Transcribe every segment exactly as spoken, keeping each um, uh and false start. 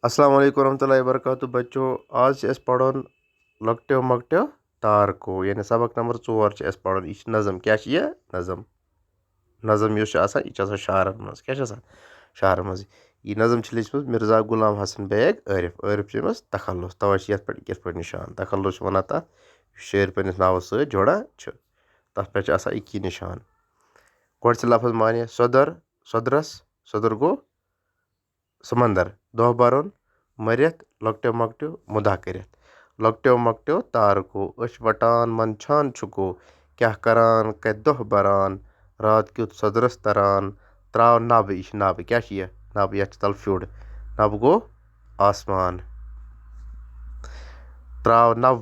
السلام علیکم ورحمۃ اللہ وبرکاتہ۔ بچو، آز چھِ اَسہِ پَرُن لۄکٹیو مۄکٹیو تارکو، یعنی سبق نمبر ژور چھِ اَسہِ پَرُن۔ یہِ چھِ نظم۔ کیٛاہ چھِ یہِ؟ نظم۔ نظم یُس چھِ آسان، یہِ چھِ آسان شعرَن منٛز۔ کیٛاہ چھِ آسان؟ شعرَن منٛز۔ یہِ نظم چھِ لیٚچھمٕژ مرزا غلام حسن بیگ عارف۔ عارف چھِ أمِس تخلص، تَوَے چھِ یَتھ پٮ۪ٹھ یِتھ پٲٹھۍ نِشان۔ تخلص چھِ وَنان تَتھ، یُس شٲعر پنٛنِس ناوَس سۭتۍ جُڑان چھُ۔ تَتھ پٮ۪ٹھ چھِ آسان أکی نِشان۔ گۄڈٕ چھِ لفظ معنی سۄدر، سۄدرَس، سۄدر گوٚو سمندر، دۄہ برُن، مٔرِتھ، لۄکٹیو مۄکٹیو مُدعا کٔرِتھ۔ لۄکٹیو مۄکٹیو تارکو، أچھ وَٹان منٛدچھان چھُکو، کیٛاہ کران کَتہِ دۄہ بران، راتھ کیُتھ سۄدرَس تران۔ ترٛاو نَب، یہِ چھِ نَب، کیٛاہ چھِ یہِ؟ نَب، یَتھ چھِ تَل فیوٚڑ۔ نَب گوٚو آسمان۔ ترٛاو نَب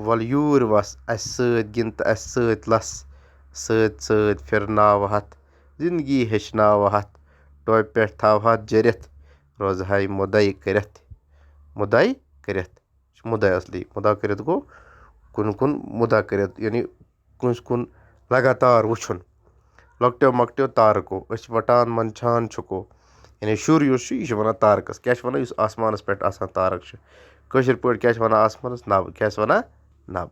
وَل یوٗرۍ وَس، اَسہِ سۭتۍ گِنٛد تہٕ اَسہِ سۭتۍ لَس، سۭتۍ سۭتۍ پھِرناو ہَتھ، زِندگی ہیٚچھناو ہَتھ، ٹوپہِ پٮ۪ٹھ تھاو ہَتھ جٔرِتھ، روزٕ ہاے مُدعا کٔرِتھ۔ مُدعا کٔرِتھ۔ یہِ چھُ مُدعا اَصلی۔ مُدعا کٔرِتھ گوٚو کُن کُن مُدعا کٔرِتھ، یعنی کٲنٛسہِ کُن لگاتار وٕچھُن۔ لۄکٹیو مۄکٹیو تارکو، أچھ وَٹان منٛدچھان چھُکو۔ یعنی شُر یُس چھُ، یہِ چھِ وَنان تارکَس۔ کیٛاہ چھِ وَنان؟ یُس آسمانَس پٮ۪ٹھ آسان تارک چھُ۔ کٲشِر پٲٹھۍ کیٛاہ چھِ وَنان آسمانَس؟ نَب۔ کیٛاہ چھِ وَنان؟ نَب۔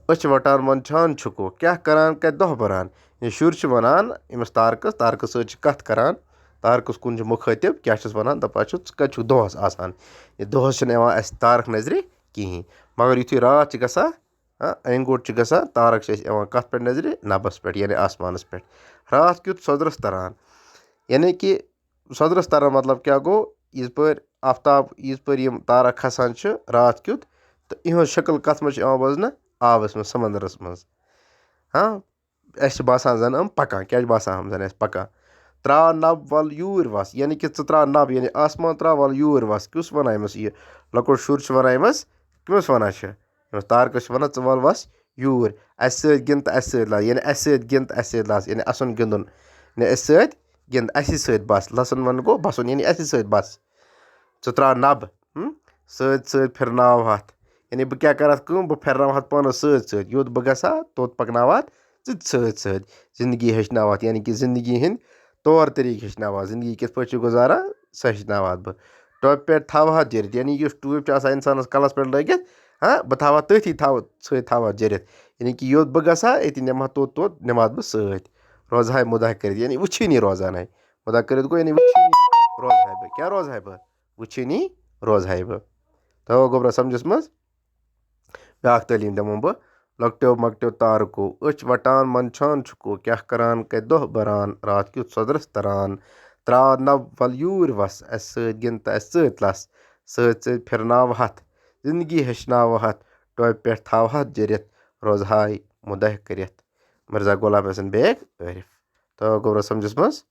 أچھ وَٹان منٛدچھان چھُکو، کیٛاہ کران کَتہِ دۄہ بران۔ یہِ شُر چھُ وَنان أمِس تارکَس، تارکَس سۭتۍ چھِ کَتھ کران۔ تارکَس کُن چھُ مُخٲطِب، کیٛاہ چھُس وَنان؟ دَپان چھُ، ژٕ کَتہِ چھُکھ دۄہَس آسان؟ یہِ دۄہَس چھِنہٕ یِوان اَسہِ تارک نظرِ کِہیٖنۍ۔ مگر یُتھُے راتھ چھِ گژھان، ہاں، اَنہِ گوٚٹ چھِ گژھان، تارک چھِ اَسہِ یِوان کَتھ پٮ۪ٹھ نظرِ؟ نَبَس پٮ۪ٹھ، یعنی آسمانَس پٮ۪ٹھ۔ راتھ کیُتھ سۄدرَس تَران، یعنی کہِ سۄدرَس تَران مطلب کیٛاہ گوٚو؟ یِژ پٲرۍ آفتاب، یِژ پٲرۍ یِم تارک کھسان چھِ راتھ کیُتھ، تہٕ یِہٕنٛز شکل کَتھ منٛز چھِ یِوان بوزنہٕ؟ آبَس منٛز، سمندرَس منٛز۔ ہاں، اَسہِ چھِ باسان زَن یِم پَکان۔ کیٛاہ چھِ باسان یِم زَن اَسہِ پَکان؟ ترٛاو نَب وَل یوٗرۍ وَس، یعنی کہِ ژٕ ترٛاو نَب، یعنی آسمان ترٛاو وَل یوٗرۍ وَس۔ کُس وَنان أمِس یہِ؟ لۄکُٹ شُر چھُ وَنان أمِس، کٔمِس وَنان چھِ؟ أمِس تارکَس چھِ وَنان، "ژٕ وَل وَس یوٗرۍ، اَسہِ سۭتۍ گِنٛد تہٕ اَسہِ سۭتۍ لَس"، یعنی اَسہِ سۭتۍ گِنٛد تہٕ اَسہِ سۭتۍ لَس، یعنی اَسُن گِنٛدُن، یعنی اَسہِ سۭتۍ گِنٛد، اَسی سۭتۍ بَس۔ لَسُن وَنُن گوٚو بَسُن، یعنی اَسی سۭتۍ بَس۔ ژٕ ترٛاو نَب، ہُم، سۭتۍ سۭتۍ پھِرناو ہَتھ۔ یعنی بہٕ کیٛاہ کَرٕ اَتھ کٲم؟ بہٕ پھِرناوٕ ہَتھ پانَس سۭتۍ سۭتۍ۔ یوٚت بہٕ گژھٕ ہا، توٚت پَکناوٕ ہَتھ ژٕ تہِ سۭتۍ سۭتۍ۔ زِندگی ہیٚچھناوٕ ہَتھ، یعنی کہِ زِندگی ہٕنٛدۍ طور طٔریٖقہٕ ہیٚچھناوٕ ہَتھ۔ زِندگی کِتھ پٲٹھۍ چھِ گُزاران، سۄ ہیٚچھناوٕ ہَتھ بہٕ۔ ٹوپہِ پٮ۪ٹھ تھاوٕ ہَتھ جٔرِتھ، یعنی یُس ٹوپۍ چھِ آسان اِنسانَس کَلَس پٮ۪ٹھ لٲگِتھ، ہاں، بہٕ تھاوٕ ہَتھ تٔتھی تھاوٕ، سۭتۍ تھاوٕ ہَتھ جٔرِتھ۔ یعنی کہِ یوٚت بہٕ گژھٕ ہا، أتی نِمہٕ ہا توٚت توٚت، نِمہٕ ہَتھ بہٕ سۭتۍ۔ روزٕ ہاے مُدعا کٔرِتھ، یعنی وٕچھِنی روزان ہاے۔ مُدعا کٔرِتھ گوٚو، یعنی وٕچھِنی روزٕ ہاے بہٕ۔ کیٛاہ روزٕ ہاے بہٕ؟ وٕچھِنی روزٕ ہاے بہٕ۔ تھٲوٕ گوٚبرا سَمجھَس منٛز؟ بیٛاکھ تعلیٖم دِمو بہٕ۔ لۄکٹیو مۄکٹیو تارکو، أچھ وَٹان منٛدچھان چھُکو، کیٛاہ کران کَتہِ دۄہ بران، راتھ کیُتھ سۄدرَس تران۔ ترٛاو نَب وَل یوٗرۍ وَس، اَسہِ سۭتۍ گِنٛد تہٕ اَسہِ سۭتۍ لَس۔ سۭتۍ سۭتۍ پھِرناوٕ ہَتھ، زِندگی ہیٚچھناوٕ ہَتھ، ٹوپہِ پٮ۪ٹھ تھاوٕ ہَتھ جٔرِتھ، روزٕ ہاے مُدعا کٔرِتھ۔ مرزا غلام حسن بیگ عارف۔ تہٕ گوٚبرا سَمجھَس منٛز؟